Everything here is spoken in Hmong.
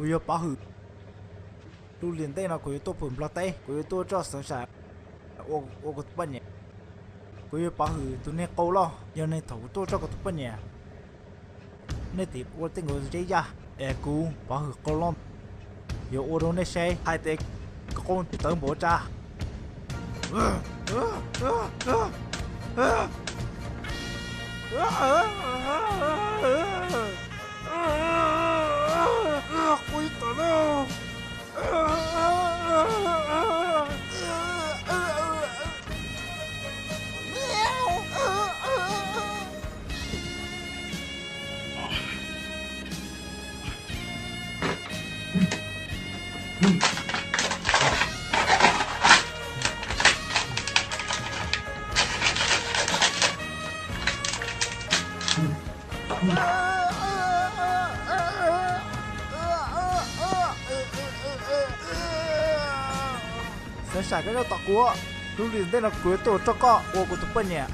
Kuv yog Pov Hwm. Lub liam ntej no kuv yuav tuaj pem Nplog teb, kuv yuav tuaj coj Xeev Sai ua kuv tus poj niam. Kuv yog Pov Hwm tus neeg qau loj, yog li thaum kuv tuaj coj kuv tus poj niam, nej tsis ua tej nkaus zeb yaj, es kuv Pov Hwm qau loj yuav ua rau nej saib hais tias kuv qau tsis tawv npaum cas. Qau tawv na. Xeev Sai, koj nyob tos kuv, lub liam ntej no kuv yuav tuaj coj koj ua kuv tus poj niam.